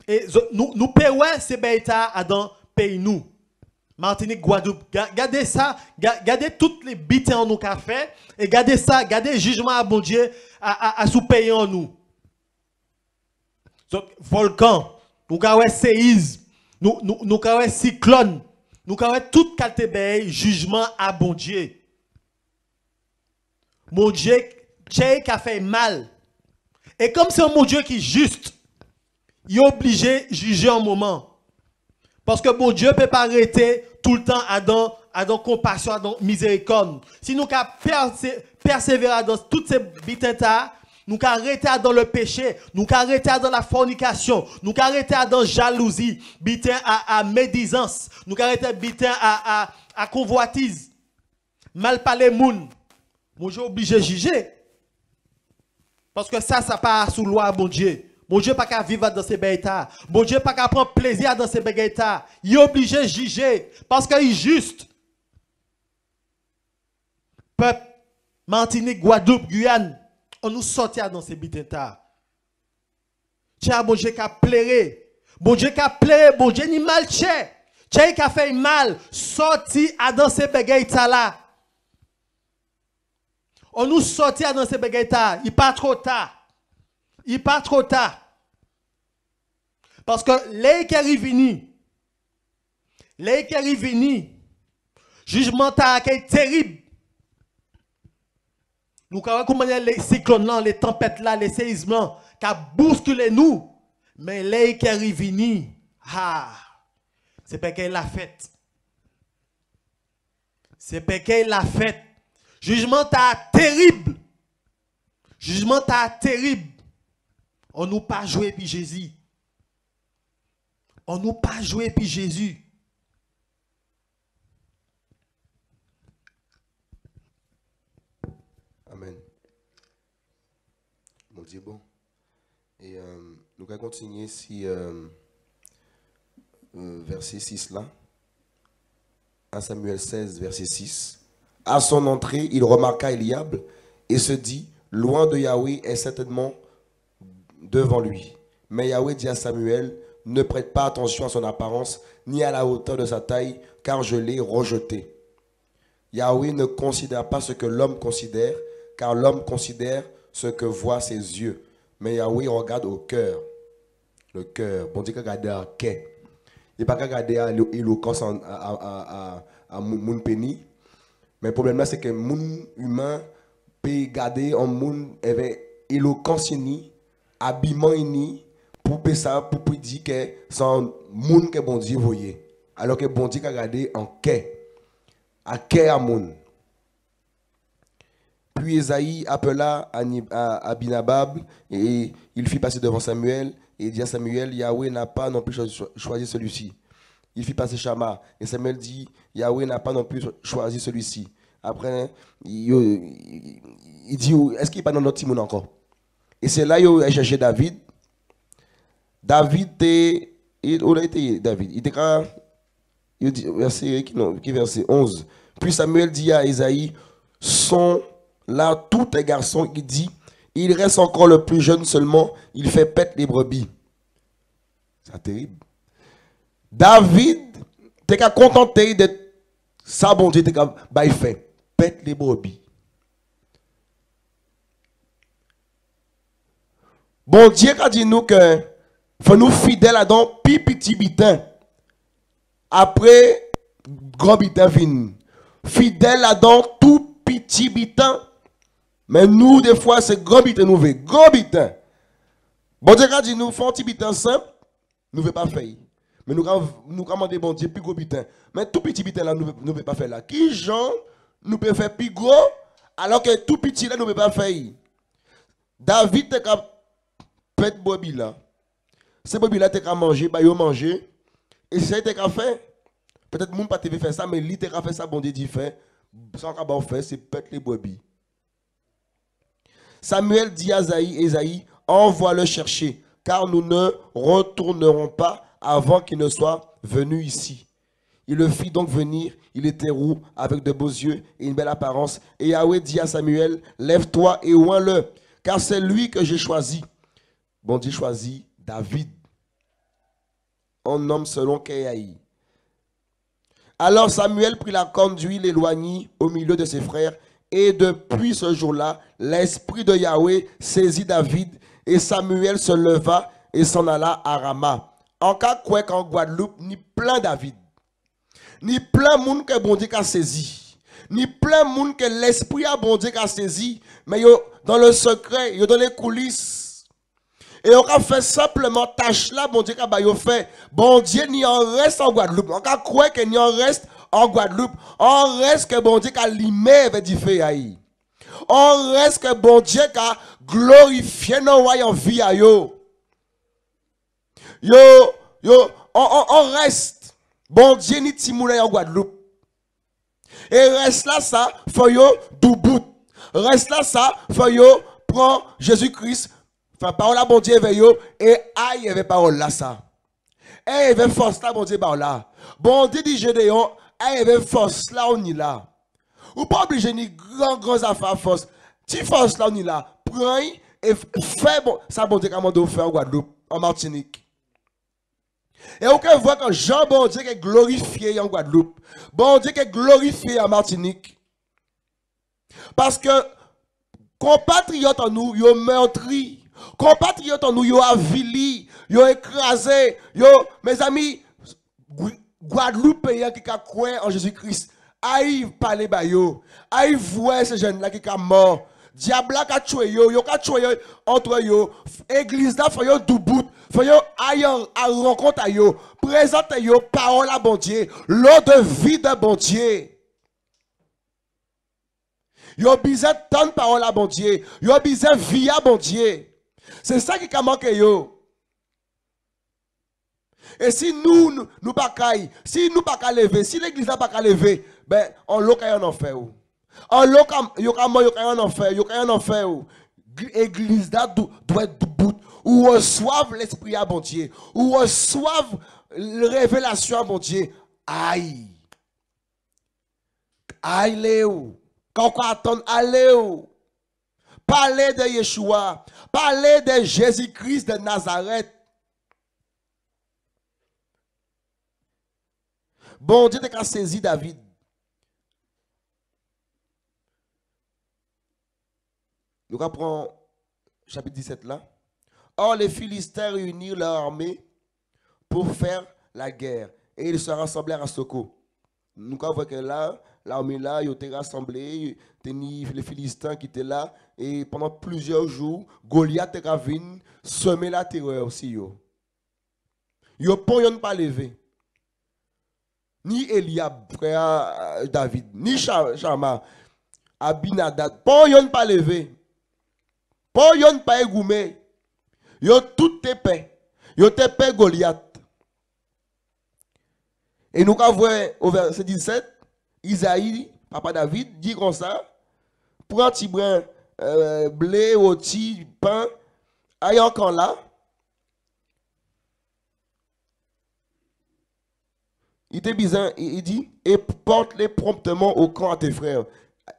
É zo-, nou, nou pé wè sé bèy-tala adan péyi nou. Matinik, Gwadloup. Ga-, gadé sa, ga-, gadé tout lé biten nou ka fè, é gadé sa, gadé jijman a Bondié a, a, asou péyi an nou. Donk, volkan, nou ka wè séyis, nou, nou, nou ka wè siklòn, nou ka wè tout kalté bagay, jijman a Bondié. Bondié, tjè i ka fè'y mal. É kom sé an Bondié ki jis, i oblijé jijé an moman. Paske Bondié pé pa rété toultan adan, adan konpasion, adan mizérikòd. Si nou ka pèsé-, pèsévéré adan tout sé biten-tala, nou ka rété adan lé péché, nou ka rété adan lafònikasion, nou ka rété adan jalouzi, biten a, a médizans, nou ka rété biten a, a, a konvwatiz. Mal palé moun, Bondié oblijé jijé. Paske sa, sa pa sou lwa Bondié. Bondié pa ka viv adan sé bagay-tala. Bondié pa ka pran plézi adan sé bagay-tala. I oblijé jijé. Paske i jis. Pep Matinik, Gwadloup, Giyàn, annou sòti adan sé biten-tala. Tjè a Bondié ka pléré. Bondié ka pléré, Bondié ni mal tjè. Tjè i ka fè'y mal, sòti adan sé bagay-tala. Annou sòti adan sé bagay-tala. I pa two ta. I pa two ta. Paske lè i ké rivini, lè i ké rivini, jijman-tala ké térib. Nou ka wè kouman lé siklòn-lan, lé tanpet-la, lé séyis-lan ka bouskilé nou. Mé lè i ké rivini, ha, sé pé ké lafet. Sé pé ké lafet. Jijman-tala térib. Jijman-tala térib. Annou pa jwé épi Jézi. Annou pa jwé épi Jézi. Amen. Bondié bon. É, euh, nou ka kontinié si, euh, euh, vèsé sis la. Un Samuel seize, verset six. À son entrée, il remarqua Éliab et se dit, loin de Yahweh est certainement devant lui. Mais Yahweh dit à Samuel, ne prête pas attention à son apparence, ni à la hauteur de sa taille, car je l'ai rejeté. Yahweh ne considère pas ce que l'homme considère, car l'homme considère ce que voient ses yeux. Mais Yahweh regarde au cœur. Le cœur. Bondié ka gadé an kè. I pa ka gadé a élo-, élokans an, a, a, a, a, a moun, moun pé ni. Mé pwoblem-la, sé ke moun imen pé gadé an moun èvè élokans i ni, abiman i ni, pou pé sa, pou, pou di ke sé an moun ke Bondié voyé. Alò ke Bondié ka gadé an kè. A kè a moun. Puis Ésaïe appela Ani-, à Abinadab, et il fit passer devant Samuel, et dit à Samuel, Yahweh n'a pas non plus cho-, choisi celui-ci. Il fit passer Shammah, et Samuel dit, Yahweh n'a pas non plus choisi celui-ci. Après, il, il, il dit, est-ce qu'il n'y a pas un autre Timon encore? É sé la yo ay chèché David. David té, i, ou la té David? I té ka, yo di, vèsé, ki non, ki vèsé? Onze. Puis Samuel dit à Isaïe, sont là tous tes garçons. Il dit, il reste encore le plus jeune seulement, il fait paître les brebis. Sa térib. David té ka kontanté de sa Bondié té ka ba'y fè, paître les brebis. Bondié ka di nou ke fò nou fidèl adan pi piti biten. Apré, gran biten vini. Fidèl adan tou piti biten. Mé nou, défwa, sé gran biten nou vé. Gran biten. Bondié ka di nou fè on ti biten senp, nou vé pa fè'y. Mé nou ka, nou ka mandé Bondié pi gwo biten. Mé tou piti biten-la, nou vé, nou vé pa fè la. Kijan nou pé fè pi gwo, alò ke tou piti-la, nou vé pa fè'y? David té ka pèt brebi-la. Sé brebi-la té ka manjé, ba yo manjé. É sé sa i té ka fè. Pétèt moun pa té vé fè sa, mé li té ka fè sa Bondié di fè. Sa an ka ba'w fè, sé pèt lé brebi. Samuel dit à Isaïe, Isaïe, envoie-le chercher, car nous ne retournerons pas avant qu'il ne soit venu ici. Il le fit donc venir, il était roux, avec de beaux yeux et une belle apparence. Et Yahweh dit à Samuel, lève-toi et oins-le, car c'est lui que j'ai choisi. Bondié chwazi David, un homme selon kè a'y. Alors Samuel prit la corne d'huile et l'oignit au milieu de ses frères, et depuis ce jour-là, l'esprit de Yahweh saisit David, et Samuel se leva et s'en alla à Rama. An ka kwè k'an Gwadloup ni plen David. Ni plen moun ke Bondyé ka sézi. Ni plen moun ke Lespri a Bondyé ka sézi. Mé yo, dans le secret, yo dans les coulisses. É yo ka fè senpleman tach-la Bondyé ka ba yo fè. Bondyé ni an rès an Gwadloup. An ka kwè ke ni an rès an Gwadloup. An rès ke Bondyé ka limé èvè difé a'y. An rès ke Bondyé ka glorifyé non a'y an vi a yo. Yo, yo, an, an, an rès. Bondyé ni timoun a'y an Gwadloup. É rès-lasa, fò yo doubout. Rès-lasa, fò yo pran Jézi Kris, fè pawòl a Bondyé èvè yo, é ay èvè pawòl-lasa. Ay èvè fòs-la Bondyé ba'w la. Bondyé di Gédéon, ay èvè fòs-la ou ni la. Ou pa oblijé ni gran, gran zafè a fòs. Ti fòs-la ou ni la, pran'y é f-, fè bon, sa Bondyé ka mandé'w fè an Gwadloup, an Matinik. É ou ké vwè kon jan Bondyé ké glorifyé an Gwadloup. Bondyé ké glorifyé an Matinik. Paskè konpatriyòt an nou, yo mètri. Konpatriyòt an nou, yo avili, yo ékrazé, yo, mézanmi, Gw-, Gwadloupéyen ki ka kwè an Jézi Kris, ay palé ba yo, ay vwè sé jenn-la ki ka mò. Dyab-la ka tjwé yo, yo ka tjwé yo antrè yo. F-, légliz-la, fò yo doubout, fò yo ay an, a rankont a yo, prézanté yo pawòl a Bondyé, l'eau de vie de Bondyé. Yo bizwen tann pawòl a Bondyé. Yo bizwen vi a Bondyé. Sé sa ki ka manké yo. É si nou, nou, nou pa kay, si nou pa ka lévé, si légliz-la pa ka lévé, ben, anlo kay an anfè ou. Anlo ka, yo ka mò, yo kay an anfè, yo kay an anfè ou. Gl-, légliz-la dou-, dwèt doubout. Ou rèswav Lespri a Bondyé. Ou rèswav révélasyon a Bondyé. Ay. Alé'w. Kan ou ka atann, alé'w. Palé dè Yeshua. Palé dè Jézi Kris dè Nazarèt. Bondyé té ka sézi David. Nou ka pran chapit disèt la. Or, les Philistins réunirent leur armée pour faire la guerre, et ils se rassemblèrent à Soko. Nou ka vwè ke la, larmé-la, yo té rasanblé, té ni lé Filistin ki té la, é pandan plizyè jou, Goliath té ka vin sèmé latèrè si yo. Yo pon yonn pa lévé. Ni Éliab, frè a, a, David, ni Cha-, Chama, Abinadab, pon yonn pa lévé. Pon yonn pa égoumé. Yo tout té pè. Yo té pè Goliath. É nou ka vwè o vèsé disèt, Isaï, papa David, di konsa, pran tibren, euh, blé, woti, pen, ay an kan-la. I té bizwen, i, i di, et porte-les promptement au camp à tes frères.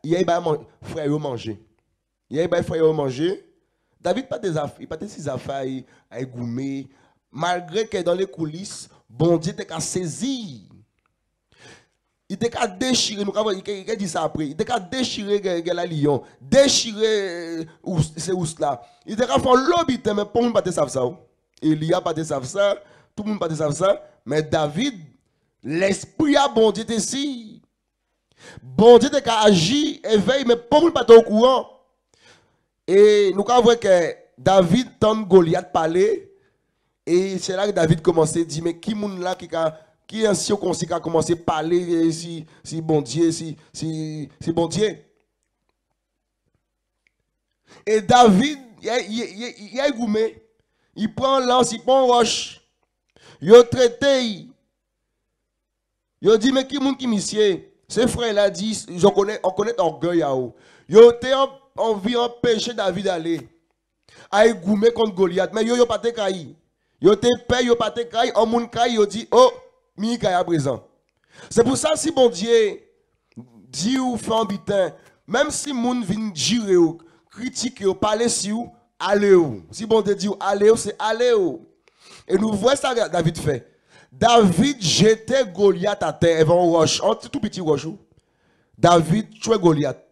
I ay ba man-, frè yo manjé. I ay ba frè yo manjé. David pa té zaf-, i pa té si zafè a, a égoumé. Malgré ke dan lé koulis, Bondyé té ka sézi. I té ka déchiré, nou ka vwè, i ké, i ké di sa apré. I té ka déchiré gè, gè lalion, déchiré, euh, ous, sé ous-la. I té ka fè anlo biten, mé pon moun pa té sav sa, o. Éliab pa té sav sa, tout moun pa té sav sa. Mé David, Lespri a Bondyé té si. Bondyé té ka aji èvè'y, mé pon moun pa té okouran. É nou ka vwè ke David tann Goliath palé, é sé la ke David koumansé di, mé ki moun-la ki ka, ki an sirkonsi ka koumansé palé, é, si, si Bondyé, si, si, si Bondyé. É David, i, i, i, i, i égoumé, i pran lans, i pran wòch, yo trété'y. Yo di, mé ki moun ki misyé? Sé frè-la di, yo konnèt, on konnèt ògèy a'w. Yo té an, anvi anpéché David alé, ay goumé kont Goliath. Mé yo, yo pa té kay. Yo té pè, yo pa té kay. On moun kay, yo di, o, mi kay aprézan. Sé pou sa, si Bondyé di'w fè on biten, menm si moun vin jiré'w, kritiké'w, palé si'w, alé'w. Si Bondyé di'w alé'w, sé alé'w. É nou vwè sa David fè. David jété Goliath atè, èvè on wòch, on ti tou piti wòch, wi. David tjwé Goliath.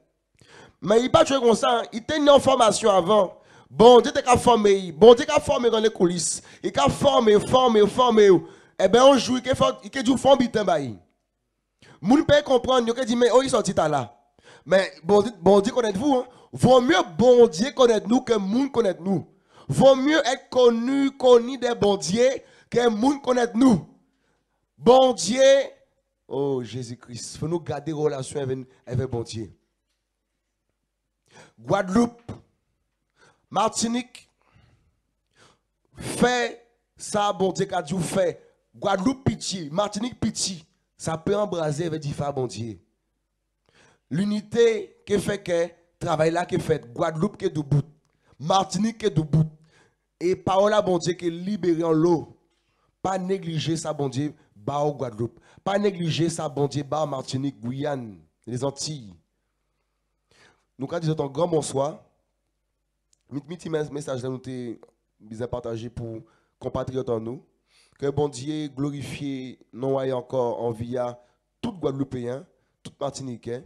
Mé i pa tjwé konsa, i té ni on fòmasyon avan. Bondyé té ka fòmé'y. Bondyé ka fòmé'w dan lé koulis. I ka fòmé'w, fòmé'w, fòmé'w. Ében, on jou, i ké fè, i ké di'w fè on biten ba'y. Moun pé konprann, yo ké di, mé o i sòti tala. Mé Bondyé, Bondyé konnèt vou, en. Vo myé Bondyé konnèt nou ke moun konnèt nou. Vo myé èt koni, koni dè Bondyé ke moun konnèt nou. Bondyé, o Jézi Kris, fò nou gadé rèlasyon avè, avè Bondyé. Gwadloup, Matinik, fè sa Bondyé ka di'w fè. Gwadloup piti, Matinik piti, sa pé anbrazé avè difé a Bondyé. Linité ké fè ke travay-la ké fèt. Gwadloup ké doubout. Matinik ké doubout. É pawòl a Bondyé ké libéré anlo. Pa néglijé sa Bondyé ba'w Gwadloup. Pa néglijé sa Bondyé ba'w Matinik, Guyane, Lézantiy. Nou ka di zòt on gran bonswa. Mi, mi ti mè-, mésaj-la nou té bizwen patajé pou konpatriyòt an nou. Ke Bondyé glorifyé non a'y ankò an vi a tout Gwadloupéyen, tout Matiniké.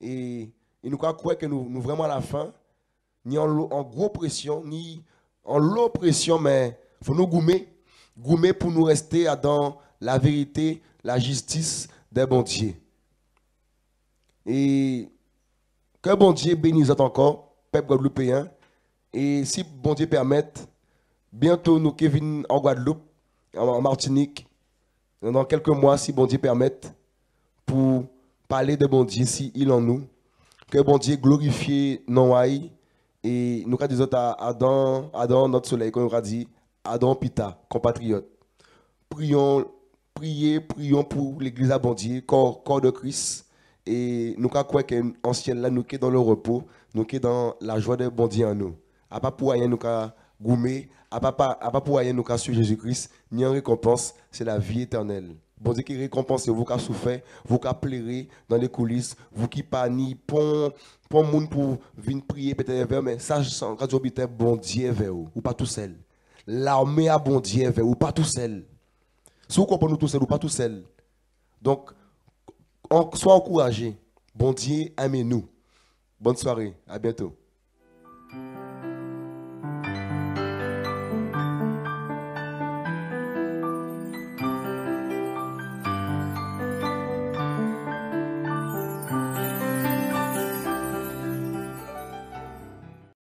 É, é nou ka kwè ke nou, nou vrèman a la fen. Ni anlo, an gwo présyon, ni anlo présyon, mé fò nou goumé, goumé pou nou rèsté adan lavérité, lajistis dè Bondyé. É ke Bondyé béni zòt ankò, pèp gwadloupéyen. É si Bondyé pèmèt, byento nou ké vin an Gwadloup, an, an Matinik, dan kèlke mwa, si Bondyé pèmèt, pou palé dè Bondyé si il an nou. Ke Bondyé glorifyé non a'y, é nou ka di zòt a, adan, adan on lòt solèy, kon nou ka di, adan pita, konpatriyòt. Priyon, priyé, priyon pou légliz a Bondyé, kò, kò dè Kris. É nou ka kwè ke an syèl-la, nou ké dan le repo, nou ké dan lajwa dè Bondyé an nou. A pa pou ayen nou ka goumé, a pa, pa, a pa pou ayen nou ka suiv Jézi Kris, ni an rékonpans, sé lavi étènèl. Bondyé ké rékonpansé vou ka soufè, vou ka pléré dan lé koulis, vou ki pa ni pon, pon moun pou vin priyé pétèt èvè'w, mé sa, sa, ka di on biten, Bondyé èvè'w, ou pa tousèl. Lamé a Bondyé èvè'w, ou pa tousèl. Si ou konprann ou tousèl, ou pa tousèl. Donk, an, swa ankourajé. Bondyé enmen nou. Bonne soirée, à bientôt.